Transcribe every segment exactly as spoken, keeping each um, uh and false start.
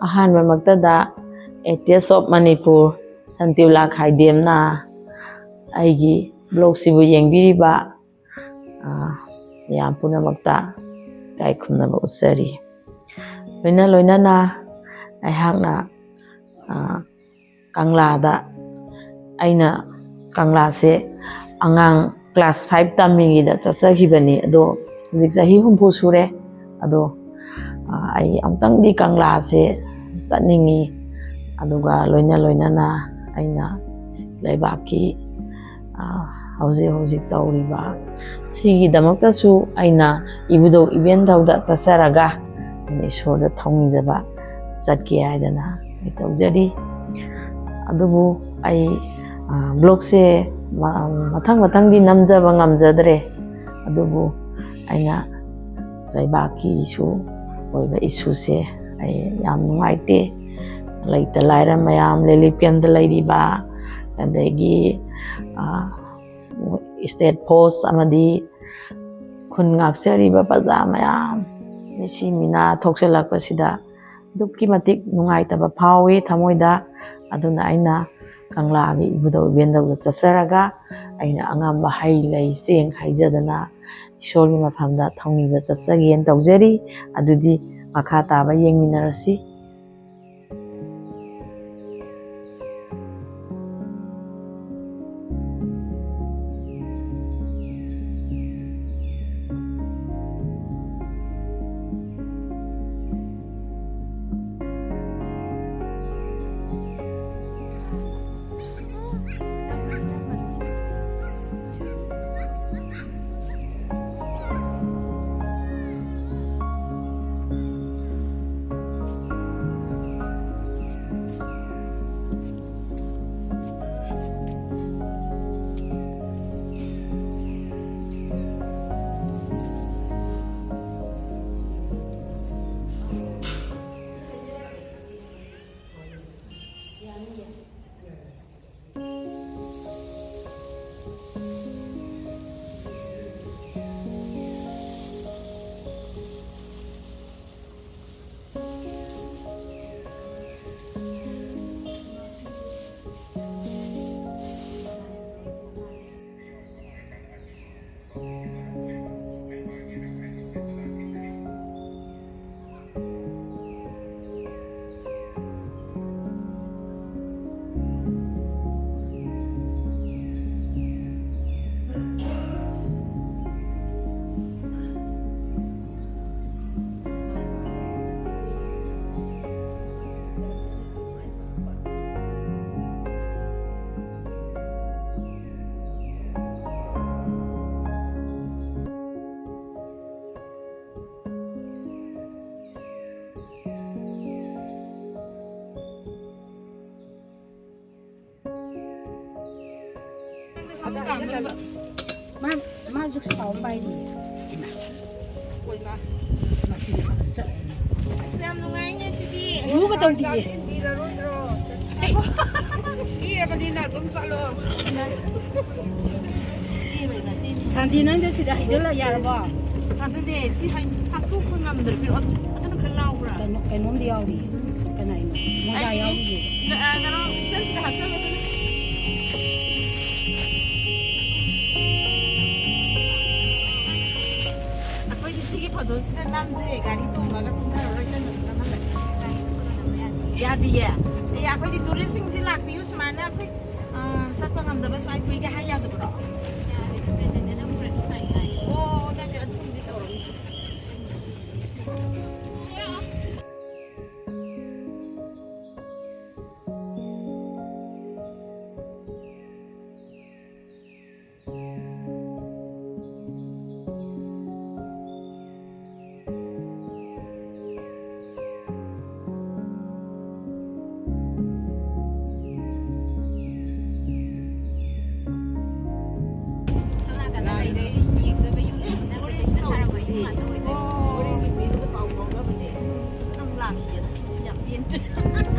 ꯑꯍꯥꯟꯕꯃꯛꯇꯗ A T S of Manipur, ꯁꯟꯇꯤꯕꯂꯥ ꯈꯥꯏꯗꯦꯝꯅ ꯑꯩꯒꯤ ꯕ꯭ꯂꯣꯒꯁꯤꯕꯨ ꯌꯦꯡꯕꯤꯔꯤꯕ, ꯑ, ꯃꯌꯥꯝ ꯄꯨꯝꯅꯃꯛꯇ ꯏꯀꯥꯏ ꯈꯨꯝꯅꯕ ꯎꯠꯆꯔꯤ꯫ ꯂꯣꯏꯅ ꯂꯣꯏꯅꯅ ꯑꯩꯍꯥꯛꯅ, ꯑ, ꯀꯪꯂꯥꯗ, ꯑꯩꯅ ꯀꯪꯂꯥꯁꯦ ꯑꯉꯥꯡ class five ꯇꯝꯃꯤꯉꯩꯗ ꯆꯠꯆꯈꯤꯕꯅꯤ꯫ ꯑꯗꯣ ꯍꯧꯖꯤꯛ ꯆꯍꯤ ꯍꯨꯝꯐꯨ ꯁꯨꯔꯦ꯫ ꯑꯗꯣ, ꯑ, ꯑꯩ ꯑꯃꯨꯛꯇꯪꯗꯤ ꯀꯪꯂꯥꯁꯦ ꯆꯠꯅꯤꯡꯉꯤ꯫ ꯑꯗꯨꯒ ꯂꯣꯏꯅ ꯂꯣꯏꯅꯅ ꯑꯩꯅ ꯂꯩꯕꯥꯛꯀꯤ, ꯑ, ꯍꯧꯖꯤꯛ ꯍꯧꯖꯤꯛ ꯇꯧꯔꯤꯕ ꯁꯤꯒꯤꯗꯃꯛꯇꯁꯨ ꯑꯩꯅ ꯏꯕꯨꯙꯧ ꯏꯕꯦꯟꯙꯧꯗ ꯆꯠꯆꯔꯒ ꯑꯩꯅ ꯏꯁꯣꯔꯗ ꯊꯧꯅꯤꯖꯕ ꯆꯠꯀꯦ ꯍꯥꯏꯗꯅ ꯑꯩ ꯇꯧꯖꯔꯤ꯫ ꯑꯗꯨꯕꯨ ꯑꯩ, ꯑ, ꯕ꯭ꯂꯣꯒꯁꯦ ꯃ-, ꯃꯊꯪ ꯃꯊꯪꯗꯤ ꯅꯝꯖꯕ ꯉꯝꯖꯗ꯭ꯔꯦ꯫ ꯑꯗꯨꯕꯨ ꯑꯩꯅ ꯂꯩꯕꯥꯛꯀꯤ ꯏꯁꯨ ꯑꯣꯏꯕ ꯏꯁꯨꯁꯦ ꯑꯩ ꯌꯥꯝ ꯅꯨꯡꯉꯥꯏꯇꯦ꯫ ꯂꯩꯇ ꯂꯥꯏꯔ ꯃꯌꯥꯝ, relief campꯇ ꯂꯩꯔꯤꯕ, ꯑꯗꯒꯤ, ꯑ, state force ꯑꯃꯗꯤ ꯈꯨꯟ ꯉꯥꯛꯆꯔꯤꯕ ꯄ꯭ꯔꯖꯥ ꯃꯌꯥꯝ ꯃꯤꯁꯤ ꯃꯤꯅꯥ ꯊꯣꯛꯆꯜꯂꯛꯄꯁꯤꯗ ꯑꯗꯨꯛꯀꯤ ꯃꯇꯤꯛ ꯅꯨꯡꯉꯥꯏꯇꯕ ꯐꯥꯎꯏ ꯊꯃꯣꯏꯗ꯫ ꯑꯗꯨꯅ ꯑꯩꯅ ꯀꯪꯂꯥꯒꯤ ꯏꯕꯨꯙꯧ ꯏꯕꯦꯟꯗꯧꯗ ꯆꯠꯆꯔꯒ ꯑꯩꯅ ꯑꯉꯝꯕ ꯍꯩ ꯂꯩ ꯆꯦꯡ ꯍꯩꯖꯗꯅ ꯏꯁꯣꯔꯒꯤ ꯃꯐꯝꯗ ꯊꯧꯅꯤꯕ ꯆꯠꯆꯒꯦꯅ ꯇꯧꯖꯔꯤ꯫ ꯑꯗꯨꯗꯤ ꯃꯈꯥ ꯇꯥꯕ ꯌꯦꯡꯃꯤꯟꯅꯔꯁꯤ꯫ ꯃꯥ, ꯃꯥꯁꯨ ꯄꯥꯎ ꯑꯃ ꯄꯥꯏꯔꯤꯌꯦ꯫ ꯃꯁꯤꯗꯤ ꯐꯖꯅ ꯆꯠꯂꯦꯅꯦ꯫ ꯑꯁ, ꯌꯥꯝ ꯅꯨꯡꯉꯥꯏꯅꯦ ꯁꯤꯗꯤ꯫ ꯏꯔꯨꯒ ꯇꯧꯗꯤꯌꯦ꯫ ꯀꯤꯔꯕꯅꯤꯅ ꯑꯗꯨꯝ ꯆꯠꯂꯣ꯫ ꯁꯥꯟꯇꯤ, ꯅꯪꯁꯨ ꯁꯤꯗ ꯍꯩꯖꯤꯜꯂ ꯌꯥꯔꯕꯣ? ꯑꯗꯨꯅꯦ, ꯁꯤ ꯍꯩ-, ꯍꯥꯞꯇꯣꯛꯄ ꯉꯝꯗ꯭ꯔꯦ꯫ ꯄꯤꯔꯛꯑꯣ꯫ ꯑꯗꯨꯅ ꯈꯔ ꯂꯥꯎꯕ꯭ꯔꯥ? ꯀꯩꯅꯣ, ꯀꯩꯅꯣꯝꯗꯤ ꯌꯥꯎꯔꯤ꯫ ꯀꯅꯥꯏꯅꯣ? ꯃꯣꯖꯥ ꯑꯩ, ꯌꯥꯎꯔꯤꯌꯦ꯫ ꯑ, ꯀꯩꯅꯣ, ꯏꯆꯟꯁꯤꯗ ꯍꯥꯞꯆꯜꯂꯣ ꯑꯗꯨꯅ꯫ ꯑꯩꯈꯣꯏꯗꯤ ꯁꯤꯒꯤ ꯐꯣꯇꯣꯁꯤꯗ ꯅꯝꯁꯦ, ꯒꯥꯔꯤ ꯇꯣꯡꯉꯒ ꯀꯨꯝꯊꯔꯔꯣꯏ, ꯏꯆꯟ ꯑꯗꯨꯝ ꯅꯝꯍꯜꯂꯁꯤ꯫ ꯌꯥꯗꯤꯌꯦ꯫ ꯑꯦ, ꯑꯩꯈꯣꯏꯗꯤ ꯇꯨꯔꯤꯁꯁꯤꯡꯁꯦ ꯂꯥꯛꯄꯤꯌꯨ ꯁꯨꯃꯥꯏꯅ ꯑꯩꯈꯣꯏ, ꯑ, ꯆꯠꯄ ꯉꯝꯗꯕ ꯁꯨꯃꯥꯏꯅ ꯀꯨꯏꯒꯦ ꯍꯥꯏ ꯌꯥꯗꯕ꯭ꯔꯣ? ꯑꯣ, ꯅꯠꯇꯦ, ꯑꯗꯨꯒꯨꯝꯕꯗꯤ ꯇꯧꯔꯛꯏ꯫ ꯁꯣꯝ ꯅꯥꯀꯟꯗ ꯂꯩꯔꯦ, ꯌꯦꯡꯗꯣꯏꯕ ꯌꯨꯝꯁꯤꯅ ꯄ꯭ꯔꯣꯇꯦꯛꯁꯟ ꯊꯥꯔꯝꯕ ꯌꯨꯝ ꯉꯥꯛꯇ ꯑꯣꯏꯗꯣꯏꯅꯦ꯫ ꯍꯣꯔꯦꯟꯒꯤ ꯃꯤꯗꯨꯗ ꯄꯥꯎ ꯐꯥꯎꯅꯕꯅꯦ꯫ ꯅꯪ ꯂꯥꯛꯇꯦꯅ ꯁꯤ ꯌꯥꯝ ꯄꯦꯟꯗꯦ꯫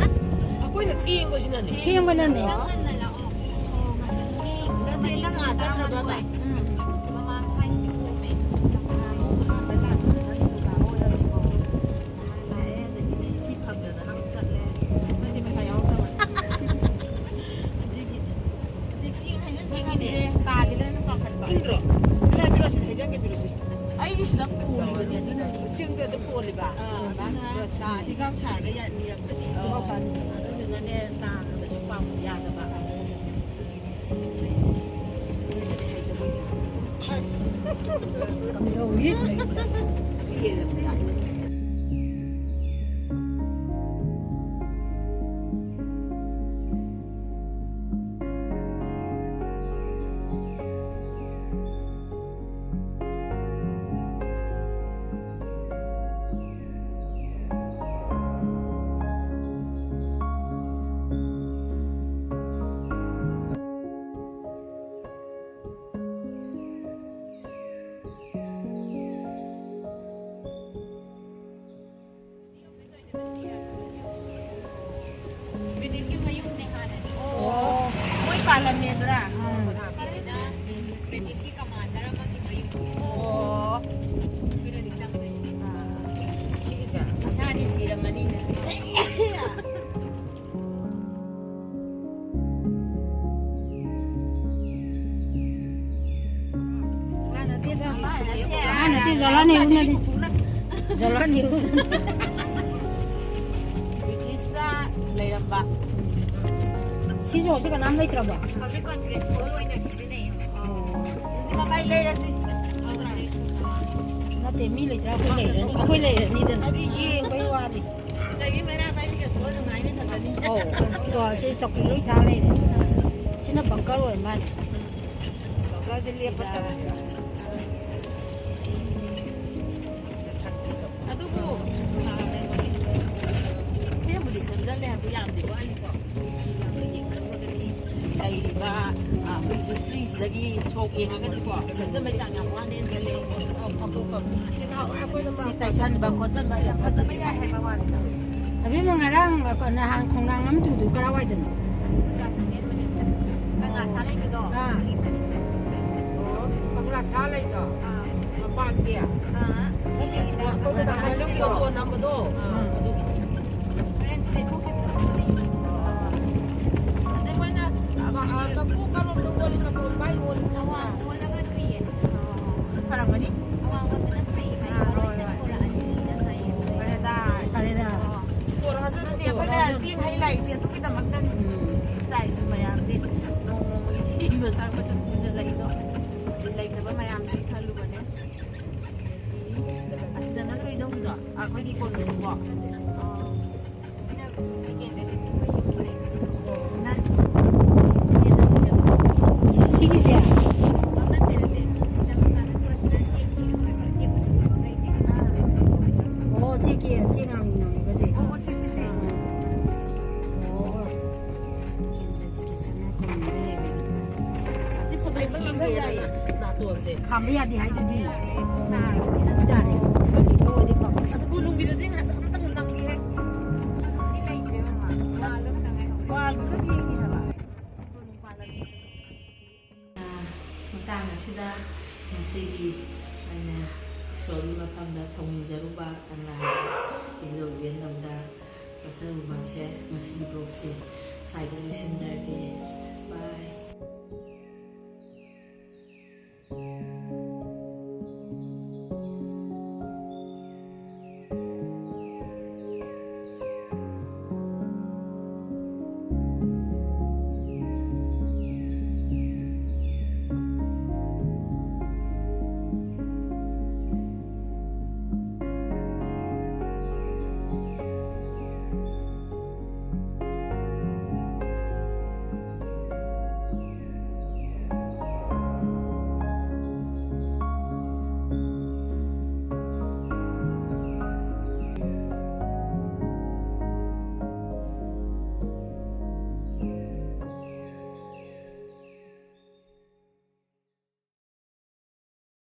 ꯑꯩꯈꯣꯏꯅ ꯊꯦꯡꯕꯁꯤꯅꯅꯦ꯫ ꯊꯦꯡꯕꯅꯅꯦ꯫ ꯈꯔ ꯉꯟꯅ ꯂꯥꯛꯑꯣ꯫ ꯑꯣ, ꯉꯁꯤꯗꯤ ꯅꯠꯇꯦ, ꯅꯪ ꯑꯥ ꯆꯠꯇ꯭ꯔꯕ? ꯇꯔꯥꯃꯥꯊꯣꯏ꯫ ꯎꯝ꯫ ꯃꯃꯥꯡ ꯁ꯭ꯋꯥꯏꯁꯤꯗꯤ ꯀꯣꯝꯃꯦ꯫ ꯑꯍꯥꯟꯕ ꯂꯥꯛꯄꯗ ꯅꯪ ꯗꯨꯀꯥꯟ ꯑꯣꯏꯔꯝꯃꯦꯀꯣ꯫ ꯅꯍꯥꯟ ꯂꯥꯛꯑꯦ, ꯑꯗꯒꯤꯗꯤ ꯁꯤ ꯐꯪꯗꯗꯅ ꯑꯃꯨꯛ ꯆꯠꯂꯦ꯫ ꯅꯣꯏꯗꯤ ꯄꯩꯁꯥ ꯌꯥꯎꯔꯛꯇꯕ꯫ ꯑꯗꯨꯒꯤ ꯍꯧꯖꯤꯛ ꯆꯦꯡ ꯍꯩꯖꯤꯟꯕ ꯉꯝꯗ꯭ꯔꯦ, ꯇꯥꯈꯤꯗ꯭ꯔꯅ ꯄꯥꯈꯠꯄ꯫ ꯏꯪꯗ꯭ꯔꯣ? ꯑꯗ ꯄꯤꯔꯛꯑꯣꯁꯤ, ꯍꯩꯖꯤꯟꯒꯦ, ꯄꯤꯔꯛꯑꯣꯁꯤ꯫ ꯑꯩꯒꯤꯁꯤꯗ ꯄꯣꯜꯂꯤꯕꯅꯦ, ꯑꯗꯨꯅꯅꯦ꯫ ꯆꯤꯡꯗ ꯑꯗꯨꯝ ꯄꯣꯜꯂꯤꯕ? ꯑꯥ, ꯑꯗꯨꯅ ꯄꯤꯔꯛꯑꯣꯁꯤ꯫ ꯂꯤꯒꯥꯎ ꯁꯥꯔꯒ ꯌꯥ-, ꯅꯤꯔꯛꯄꯗꯤ꯫ ꯂꯤꯒꯥꯎ ꯁꯥꯔꯒ꯫ ꯑꯗꯨꯗꯨꯅꯅꯦ, ꯇꯥꯕꯗꯁꯨ ꯄꯥꯝꯕ ꯌꯥꯗꯕ꯫ ꯀꯝꯗꯧꯏ? ꯄꯨꯂꯤꯁꯀꯤ ꯃꯌꯨꯝꯅꯦ ꯍꯥꯟꯅꯗꯤ꯫ ꯑꯣ꯫ ꯃꯣꯏ ꯄꯥꯜꯂꯝꯃꯦꯗꯨꯔꯥ? ꯎꯝ꯫ ꯄꯨꯂꯤꯁꯀꯤ ꯀꯃꯥꯟꯗꯔ ꯑꯃꯒꯤ ꯃꯌꯨꯝ꯫ ꯑꯣ꯫ ꯑꯗꯨꯗꯗꯤ ꯆꯪꯗꯣꯏꯅꯦ꯫ ꯁꯤꯒꯤꯁꯦ? ꯃꯁꯥꯗꯤ ꯁꯤꯔꯝꯃꯅꯤꯅꯦ꯫ ꯃꯥ ꯅꯠꯇꯦ, ꯖꯋꯥꯍꯔꯂꯥꯜ ꯅꯦꯍꯔꯨꯅꯅꯤ꯫ ꯖꯋꯥꯍꯔꯂꯥꯜ ꯅꯦꯍꯔꯨꯅ꯫ ꯕ꯭ꯔꯤꯇꯤꯁꯅ ꯂꯩꯔꯝꯕ꯫ ꯁꯤꯁꯨ ꯍꯧꯖꯤꯛ ꯀꯅꯥꯝ ꯂꯩꯇ꯭ꯔꯕꯣ? ꯍꯧꯖꯤꯛ ꯀꯣꯟꯐ꯭ꯔꯦꯟꯁ ꯍꯣꯜ ꯑꯣꯏꯅ ꯁꯤꯖꯤꯟꯅꯩꯌꯦ꯫ ꯑꯗꯨꯗꯤ ꯃꯃꯥꯏ ꯂꯩꯔꯁꯤ꯫ ꯅꯠꯇꯦ, ꯃꯤ ꯂꯩꯇ꯭ꯔꯥ ꯑꯩꯈꯣꯏ ꯂꯩꯔꯅꯤ, ꯑꯩꯈꯣꯏ ꯂꯩꯔꯅꯤꯗꯅ꯫ ꯑꯗꯨ ꯌꯦꯡꯕꯩ ꯋꯥꯅꯤ꯫ ꯁꯤꯗꯒꯤ ꯃꯩꯔꯥ ꯄꯥꯏꯕꯤꯒ ꯊꯣꯛꯑ ꯅꯨꯡꯉꯥꯏꯅꯤ ꯐꯖꯅꯤ꯫ ꯑꯧ, ꯇꯣ, ꯁꯤ ꯆꯧꯀꯤ ꯂꯣꯏ ꯊꯥ ꯂꯩꯔꯦ꯫ ꯁꯤꯅ ꯕꯪꯀꯔ ꯑꯣꯏꯔ ꯃꯥꯜꯂꯦ꯫ ꯕꯪꯀꯔꯁꯦ ꯂꯦꯞꯄ ꯇꯧꯔꯦ꯫ ꯑꯗꯨꯕꯨ, ꯁꯦꯝꯕꯨꯗꯤ ꯁꯦꯝꯖꯜꯂꯦ ꯍꯥꯏꯕ ꯌꯥꯝꯗꯤ ꯋꯥꯠꯂꯤꯀꯣ꯫ ꯂꯩꯔꯤꯕ, ꯑ, ꯑꯩꯈꯣꯏ ꯍꯤꯁꯇ꯭ꯔꯤꯁꯤꯗꯒꯤ ꯁꯣꯛ ꯌꯦꯡꯉꯒꯗꯤꯀꯣ, ꯁꯦꯝꯖꯟꯕꯩ ꯆꯥꯡ ꯌꯥꯝ ꯋꯥꯠꯂꯦꯅ ꯈꯜꯂꯦ꯫ ꯁꯤ ꯇꯩꯁꯟꯕ ꯈꯣꯠꯆꯟꯕ ꯌꯥꯝ ꯐꯖꯕ ꯌꯥꯏ ꯍꯥꯏꯕ ꯋꯥꯅꯤꯗ꯫ ꯑꯕꯦꯝꯃ, ꯉꯔꯥꯡ, ꯑ, ꯅꯍꯥꯟ ꯈꯣꯡꯅꯥꯡ ꯑꯃ ꯇꯨꯗꯨ ꯀꯔꯥꯏꯋꯥꯏꯗꯅꯣ? ꯀꯪꯂꯥ ꯁꯥ ꯂꯩꯕꯗꯣ, ꯑꯥ꯫ ꯑꯗꯨꯒꯤ ꯃꯅꯤꯡꯗ꯫ ꯑꯣ, ꯀꯪꯂꯥ ꯁꯥ ꯂꯩꯗꯣ? ꯑꯥ꯫ ꯃꯄꯥꯟꯒꯤ? ꯑꯥ, ꯁꯤ ꯂꯩꯌꯦ꯫ ꯑꯩꯈꯣꯏ ꯀꯪꯂꯥ ꯁꯥ ꯂꯩꯕꯗꯣ? ꯐꯣꯇꯣ ꯅꯝꯕꯗꯣ? ꯑꯥ꯫ ꯑꯗꯨꯒꯤ꯫ ꯍꯣꯔꯦꯟ ꯁꯤꯗꯩ ꯊꯣꯛꯈꯤꯕꯗꯣ ꯑꯗꯨꯗ ꯂꯩꯌꯦ꯫ ꯑꯗꯩ ꯃꯣꯏꯅ, ꯑ, ꯑ, ꯀꯐꯨ ꯀꯔꯣꯝꯗ ꯑꯣꯜꯂꯤ, ꯀꯇꯣꯟ ꯃꯥꯏ ꯑꯣꯜꯂꯤ? ꯑꯋꯥꯡ ꯑꯣꯜꯂꯒ ꯇꯨꯏꯌꯦ꯫ ꯑꯣ, ꯐꯔꯝꯃꯅꯤ꯫ ꯑꯋꯥꯡꯂꯣꯝꯗꯅ ꯐꯩ ꯍꯥꯏ, ꯑꯥ, ꯍꯣꯏ, ꯃꯔꯣꯏꯁꯤꯅ ꯍꯣꯏ꯫ ꯄꯨꯔꯛꯑꯅꯤꯅ ꯍꯥꯏꯌꯦ꯫ ꯐꯔꯦꯗ꯫ ꯐꯔꯦꯗ꯫ ꯑꯣ꯫ ꯄꯨꯔꯛꯑꯁꯨ ꯅꯠꯇꯦ, ꯑꯩꯈꯣꯏꯅ ꯄꯨꯔꯛꯑꯁꯨ꯫ ꯆꯦꯡ ꯍꯩ ꯂꯥꯛꯏꯁꯦ ꯑꯗꯨꯒꯤꯗꯃꯛꯇꯅꯤ꯫ ꯎꯝ꯫ ꯆꯥꯏꯁꯨ ꯃꯌꯥꯝꯁꯦ ꯅꯣꯡ ꯅꯣꯡꯃꯒꯤ ꯁꯤꯕ ꯆꯥꯕ ꯁꯨꯝ ꯍꯦꯟꯖꯜꯂꯛꯏꯗꯣ꯫ ꯂꯩꯇꯕ ꯃꯌꯥꯝꯁꯦ ꯈꯜꯂꯨꯕꯅꯦ꯫ ꯑꯗꯒꯤ ꯑꯁꯤꯗ ꯅꯠꯇ꯭ꯔꯣ ꯏꯅꯧꯒꯤꯗꯣ? ꯑꯩꯈꯣꯏꯒꯤ ꯀꯣꯂꯣꯅꯤꯀꯣ꯫ ꯁꯤ-, ꯁꯤꯒꯤꯁꯦ? ꯑꯣ, ꯆꯦꯛꯀꯤ, ꯆꯦꯛ ꯉꯥꯡꯂꯤ ꯉꯥꯡꯂꯤꯕꯁꯦ? ꯑꯣ, ꯁꯤ, ꯁꯤ, ꯁꯤ꯫ ꯑꯣ꯫ ꯀꯦꯟꯗ꯭ꯔꯁꯤꯒꯤ ꯁꯅꯥ ꯀꯣꯅꯨꯡꯗ ꯂꯩꯕ꯫ ꯁꯤ ꯐꯖꯩꯕ ꯉꯝꯕ ꯌꯥꯏꯌꯦ꯫ ꯅꯥꯇꯣꯟꯁꯦ꯫ ꯈꯥꯝꯕ ꯌꯥꯗꯦ ꯍꯥꯏꯗꯨꯗꯤ꯫ ꯌꯥꯔꯦ꯫ ꯌꯥꯔꯦ꯫ ꯂꯣꯏꯔꯗꯤ ꯐꯕ꯫ ꯑꯗꯨ ꯀꯣꯅꯨꯡꯒꯤꯗꯨꯗꯤ ꯉꯥꯛꯇ ꯑꯝꯇꯪ ꯅꯝꯒꯦꯍꯦ꯫ ꯀꯣꯅꯨꯡꯗꯤ ꯂꯩꯇ꯭ꯔꯦ ꯃꯃꯥ꯫ ꯂꯥꯜꯂ ꯈꯛꯇ ꯉꯥꯏꯔꯦ꯫ ꯉꯁꯤꯒꯤ ꯑꯩꯅ ꯏꯁꯣꯔꯒꯤ ꯃꯐꯝꯗ ꯊꯧꯅꯤꯖꯔꯨꯕ ꯀꯪꯂꯥꯒꯤ ꯏꯕꯨꯙꯧ ꯏꯕꯦꯟꯗꯧꯗ ꯆꯠꯆꯔꯨꯕꯁꯦ, ꯉꯁꯤꯒꯤ vlogꯁꯦ ꯁ꯭ꯋꯥꯏꯗ ꯂꯣꯏꯁꯤꯟꯖꯔꯒꯦ꯫